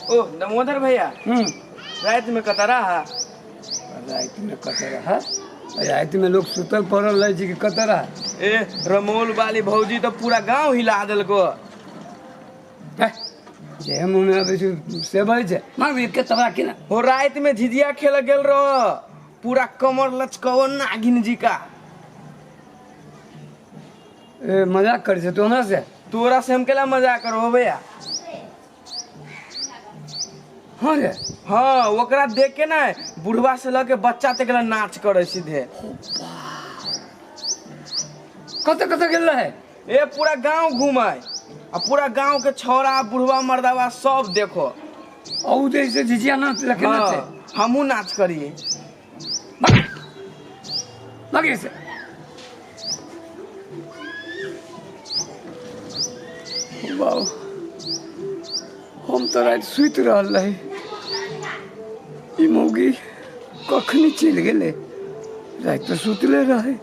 ओ दामोदर भैया, राति में कतऽ रहा? राति में कतऽ रहा? राति में लोग सुतल पड़ल रहै छै कि कतऽ रहा? ए रमोल वाली भौजी तऽ पूरा गांव हिला देलको। जे मुँह में अबै छै से बजै छै। मारू एक के तबरा की ना। हो राति में झिझिया खेल गेल रह, पूरा कमर लचकवो नागिन जी का। ए मजाक करै छै तू हमरा से? तोरा से हम केला मजाक करबो भैया? हाँ रे। हाँ, ओकरा देख के ना बुढ़वा से लके बच्चा तक ला नाच करे सीधे। कतऽ कतऽ गेल रहे? ए पूरा गांव घूमे आ पूरा गांव के छौड़ा बुढ़वा मर्दावा सब देखो। आ उ जे से झिझिया नाच लके नाचे। हाँ, हमहूँ नाच करिए। लगे से बाबू, हम तऽ राति सुति रहल रही, ई मौगी कखनी चलि गेलै? राति तऽ सुतले रहै।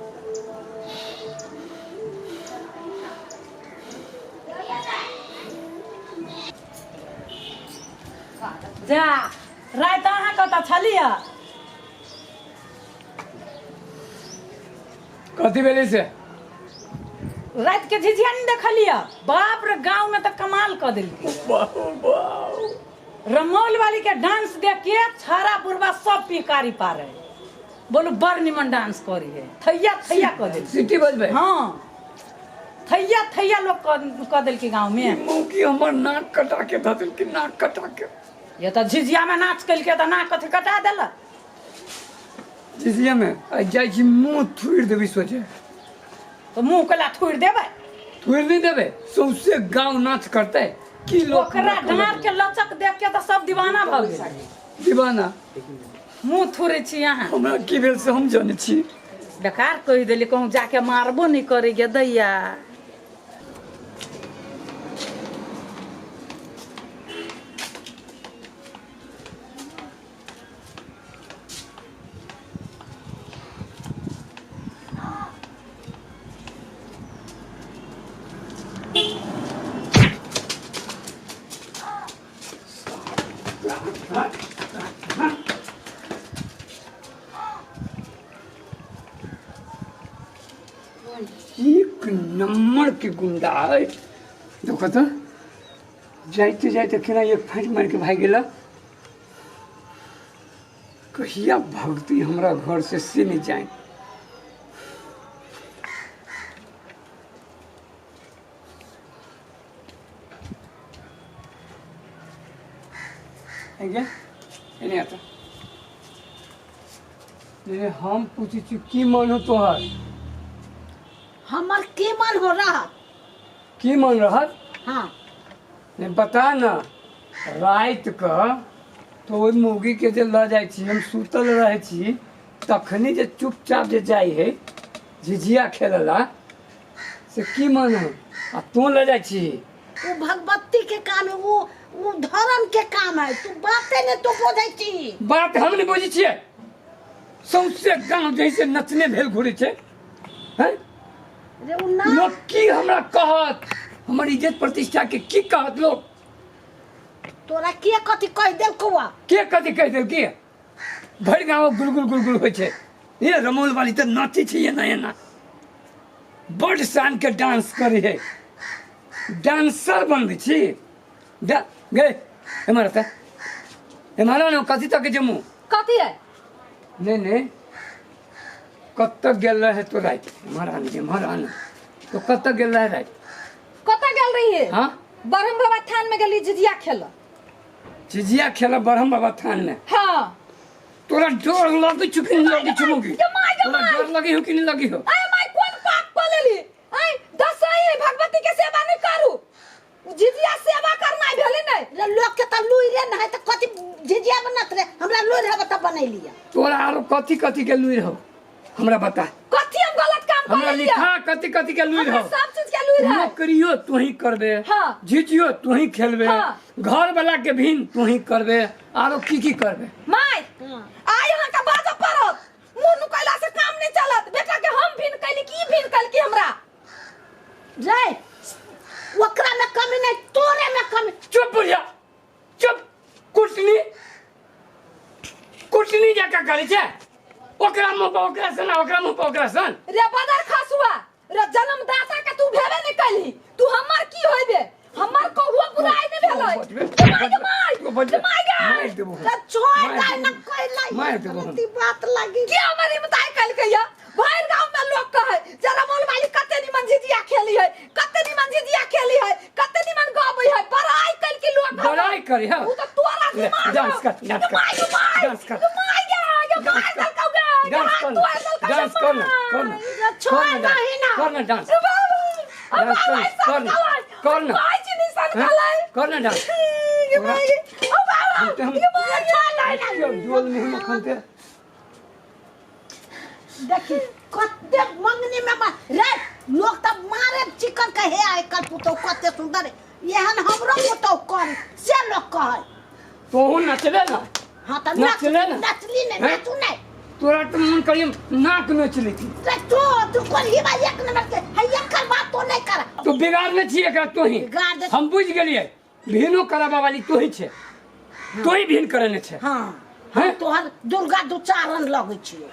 जा राति अहाँ कतऽ छलियै? कथी भेलै से? राति के झिझिया नहीं देखलियै? बाप रे, गाँव में तऽ कमाल कऽ देलकै। रमौल वाली के डांस देख के छाड़ा बुढ़वा सब पिकारी पारे। बोलू बड़ निमन डांस करी है, थैया थैया कऽ देलकै। सीटी बजबै? हाँ, थैया थैया लोग कऽ देलकै गाँव में। मौकी हमर नाक कटा के धऽ देलकै, नाक कटा के। ये तऽ झिझिया में नाच केलकै तऽ नाक कथी कटा देलक? झिझिया में आइ जाइ छी, मुँह थुड़ि देबै सोचे। तऽ मुँह केला थुड़ि देबै? थुड़ि नहि देबै, सौंसे गाँव नाच करतै की लोक? ओकरा डाँर के लचक देख के तऽ सब दीवाना भऽ गेल। दीवाना। मुँह थुरै छी अहाँ। हमरा की भेल से हम जानै छी। बेकार कहि देली, कहूँ जाके मारबो नहि करै गे दैया। एक नंबर के गुंडा है। देखो तो जाइते जाइते केना एक फाँट मारि के भागि गेला। कहिया भगती हमरा घर से से नहीं जाए। एने आता ये हम पूछै छी की मन हो तोहर? हमर की मन हो रहा? की मन रहत? हाँ। नहीं बता ना, राति के तो ओहि मौगी के जे लऽ जाइ छी, हम सुतल रहै छी तखनी जे चुपचाप जे जाइ है झिझिया खेलला से की मन हो आ तू लऽ जाइ छी? वो भगवती के काम है, वो धर्म के काम है। तू बाते ने तो बोझै छी। बात हम नहीं बुझै छियै। सौंसे गाँव जैसे नचने भेल घुरै छै हैं? रे उ ना लोग की हमरा कहत? हमर इज्जत प्रतिष्ठा के की कहत लोग? तोरा के कथी कहि देलकौ? के कथी कहि देलकी? भरि गाँव गुलगुल गुलगुल होइ छै, ये रमौल वाली तऽ नाचै छै एना एना, बड्ड शान के डांस करै है, डांसर बनबै छी। गे एम्हर तऽ एम्हर ने कथी तक छै मुँह? कथी है? नहीं नहीं, कतऽ गेल रहे तो राति? एम्हर आन, एम्हर आन। तो कतऽ गेल रहे राति? कतऽ गेल रही? हाँ, ब्रह्म बाबा थान में गेली झिझिया खेल। झिझिया खेल ब्रह्म बाबा थान में? हाँ। तोरा डर लगे छु कि नहीं लगे छु मौगी? गे माय, गे तोरा my. डर लगे हो कि नहीं लगे हो? अरे माय, कोन पाप कऽ लेली? आय दसई है, भगवती के सेवा नहीं करू, झिझिया सेवा करना भेलै नहीं? रे लोग के त लुइरे न है त कथी झिझिया बनत रे? हमरा लुइर हब त बनैलिया। तोरा आरो कथी कथी के लुइर हो हमरा बता। कथी हम गलत काम कर हमरा लेलियै? लिखा कथी कथी के लुइर हमरा हो। सब चीज के लुइर है। नौकरियो तू ही करबे, हाँ। झिझियो तू ही खेलबे, हाँ। घर वाला के भी तू ही करबे, आरो की की करबे? माय, आइ अहाँ के बाजऽ पड़त। मुंह नुकैला से काम नहीं चलत। बेटा के हम भिन कैली की भिन कैल की हमरा? रे ओकरा में कमी नहीं, तोरे में कमी। चुप बुढ़िया चुप। नोटनी जकाँ करै छै ओकरा मुँह पर ओकरा सन आ ओकरा मुँह पर ओकरा सन। रे बदर खसुआ रे जन्मदाता के तू भेबे नहीं कैलही तू हमर की होइबे हमर कहुआ बुराई नहीं भेलै। बचबे, माय गे माय बचबे, माय गे। मारि देबो। तऽ छोड़ मारि दे देबो। न कोई लाई मारि देबो हम। अति बात लगी के हमर हिम्मताई कैलकै या भरि गांव में लोग कहे जरा मोल वाली कते निमन झिझिया खेली है कते निमन झिझिया खेली है कते निमन गाबै है बड़ाई कैलकै लोग हमर। बड़ाई करे है। उ त तोरा ले, दिमाग डांस कर, डांस कर, माय गे my dance कर। माय गे गे डांस मार कर। देलकौ गे डांस हाथ कर तोड़ देलकौ डांस गे कर ना माय। कर ना छोड़ कर ना दही ना। कर ना डांस बाबा, डांस कर बाबा, कर ना कर ना माय जी निशान हैं? कलै कर ना डांस गे my गे ओ बाबा हम ते हम गे my गे जोल में हम अखन ते देखी कते मंगनी में रे लोग तब मारे चिकन कहे आइ कल पुतौ कते सुंदर एहन हमरो पुतौ कर से लोग कहे। तोहू नचले ना। हाँ तऽ नचले ना। नचली नहीं हैं? नचू नहीं। तोरा तो मन करिए नाक नोच लेती। रे तू तू कोन बा एक नंबर के है एकर बात तो नहीं कर। तू बिगाड़ने छी एकरा तोही। बिगाड़ दे। हम बुझ गेलिए भिनो कराबा वाली तोही छे तोही भिन करने छे। हाँ हैं? तोहर दुर्गा दुचारण लगै छियो।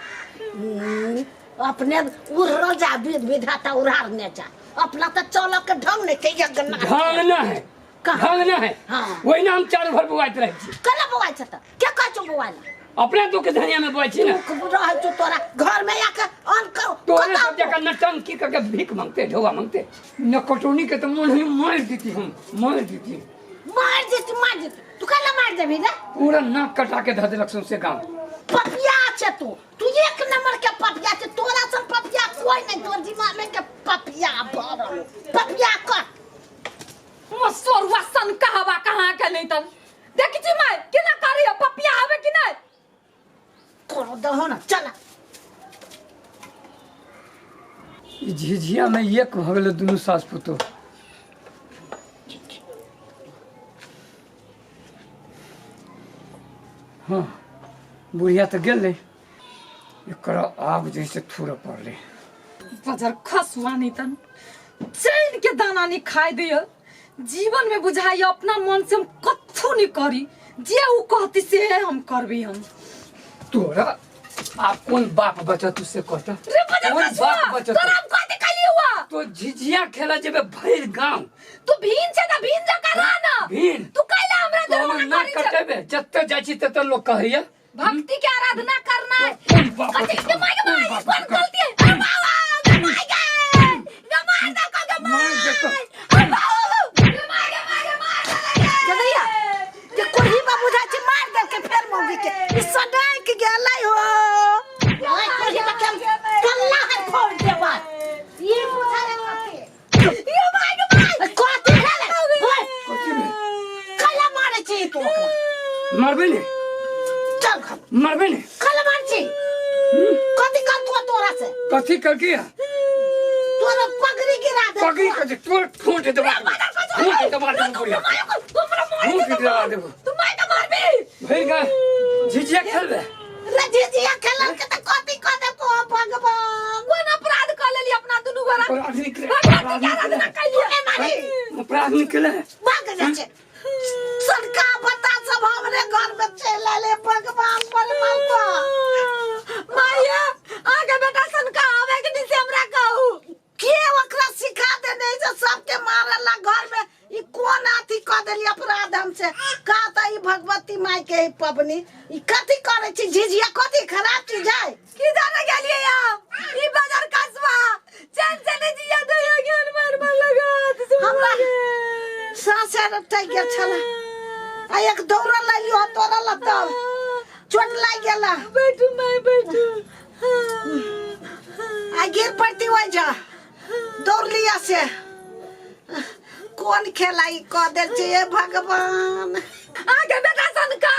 अपने उड़ल जा विध विधाता उड़ारने जा अपना तऽ चलऽ के ढंग नहीं छै यज्ञ ढंग ना है कहाँ? ढंग ना है। हाँ। वही ना हम चारू भर बुआइत रहै छी। केना बौआइ छै तऽ के कहै छौ बौआइ ला? अपने दुख धनिया में बुआइ छी ना। दुख रहै छौ तोरा घर में आके अन तोरे कतौ सब जगह नटंकी करके भीख मांगते ढोआ मांगते न कटौनी के तो मन ही मार देती हम मार देती। मार देती मार देती तू केना मार देबही रे? पूरा नाक कटा के धऽ देलक सौंसे गाँव। पपिया छै तू तू एक नंबर के पपिया छै तोरा सन पपिया कोई नहीं तोर दिमाग में के पपिया भरल पपिया कर। मसोरुआ सन कहवा कहाँ के नहीं तन देखी छी माय केना करे पपिया आवे कि नहीं करो दहो ना चला। ई झिझिया में एक भऽ गेलै दुनू सास पुतोह। हाँ बुढ़िया तऽ गेलै एकरा आब जैसे थोड़ा पड़लै। बजर खसुआ नहीं तन चैन के दाना नहीं खाए दिय जीवन में बुझाई अपना मन से हम कत्थू नहीं करी जे उ कहती से हम करबी हम। तोरा आप कौन बाप बचत से कहता? रे बजर कौन खसुआ बाप बचत? तोरा हम कहते खाली हुआ तो झिझिया खेला जेबे भरि गांव। तू भीन छे त भीन जका रह ना। भीन? तू कैला हमरा तो दरवाजा ना करी छे? कटेबे जत्ते जाइ छी तत्ते लोग कहैया भक्ति के आराधना करना है। कोन बाप कथी बचत? के my के कोन my बाप कोन बचत? गलती है? अरे बाबा गे my गे गे मार दे गे मार दे को। अरे बाबा गे my गे my गे मार दे गे। जदैया के कोही बाबू जाइ छै मार देल के फेर मौगी के ई सडाइक गेलै हो। ओए कोही बा के कल्ला है फोड़ देबा ई बुझाय कथी ये my गे my कथी भेलै? ओए कथी भेल? कल्ला मारै छी तू ओकरा? मारबे ने चल घर। मारबे ने। कल्ला मारै छी कथी कर तू तोरा से? कथी कर किया? तोरा पगड़ी गिरा दे। पगड़ी कथी तोर ठोंट दबा ठोंट दबा देबो बुढ़िया। ठोंट दबा देबो। तू my के मारबी भरि गा झिझिया खेलबे। रे झिझिया खेलल के त कथी कर देबो भगवान? कोन अपराध कर लेली अपना दुनू गोरा? अपराध निकले भगवती के आराधना कैलिए। तू मारी अपराध निकले भाग जाइ छै सड़का बता सब हमरे घर में चलि आले भगवान बलवान तो। माया आगे बेटा सनका आवे के नहीं से हमरा कहू के ओकरा सिखा देने जे सबके मारला घर में ई कोन अथी क देली अपराध हमसे? का त ई भगवती माई के ई पबनी ई कथी करै छी झिझिया कथी खराब चीज है? की जाने गेलिए हम ई बाजार कस्बा चैन से नहीं जिया दे ज्ञान मार मार लगा हमरा साँसे रटै गेल छला आ एक दौड़ा लियो तोरा ला तब चोट लागि गेला। बैठू माय बैठू। आ गिर पड़ती ओइ जा दौड़ लिया से कोन खेला ई क देल छै हे भगवान? आगे बेटा सनका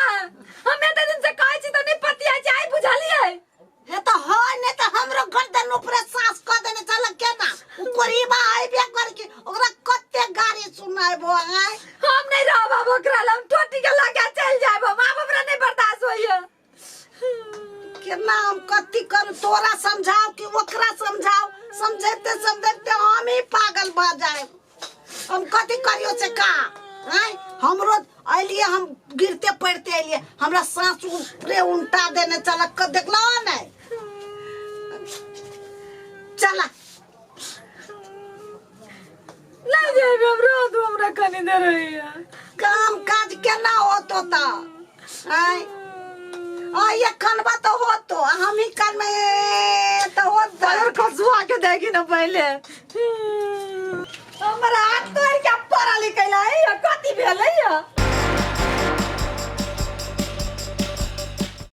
हम एते दिन से कहै छी त नहीं पतिया छै आइ बुझलियै। हे त है नहीं त हमरो गर्दन ऊपरे साँस क देने छल केना उ कोरीबा आइबे कर के ओकरा कते गारी सुनाइबो आइ। हम नहीं रहब अब ओकरा लग, हम टोटी के लगे चलि जायब हम, आब हमरा नहीं बर्दाश्त होइए। केना हम कथी करू तोरा समझाओ कि ओकरा समझाओ? समझाते समझाते हम ही पागल भ जाएब। हम कथी करियो से का आँय? हमरो अलिए हम गिरते पड़ते एलिए, हमरा साँस ऊपरे उल्टा देने चल क देखलो नहीं। चला नहीं जाए हम, रह दो हमरा कनी दे रही है। काम काज केना होतो त आय आ ये कनबा तो होतो, हम ही कन में तो होत। अगर खसुआ के देगी ना पहले हमरा हाथ तोड़ के पड़ा लिखैला है, कथी भेलै है?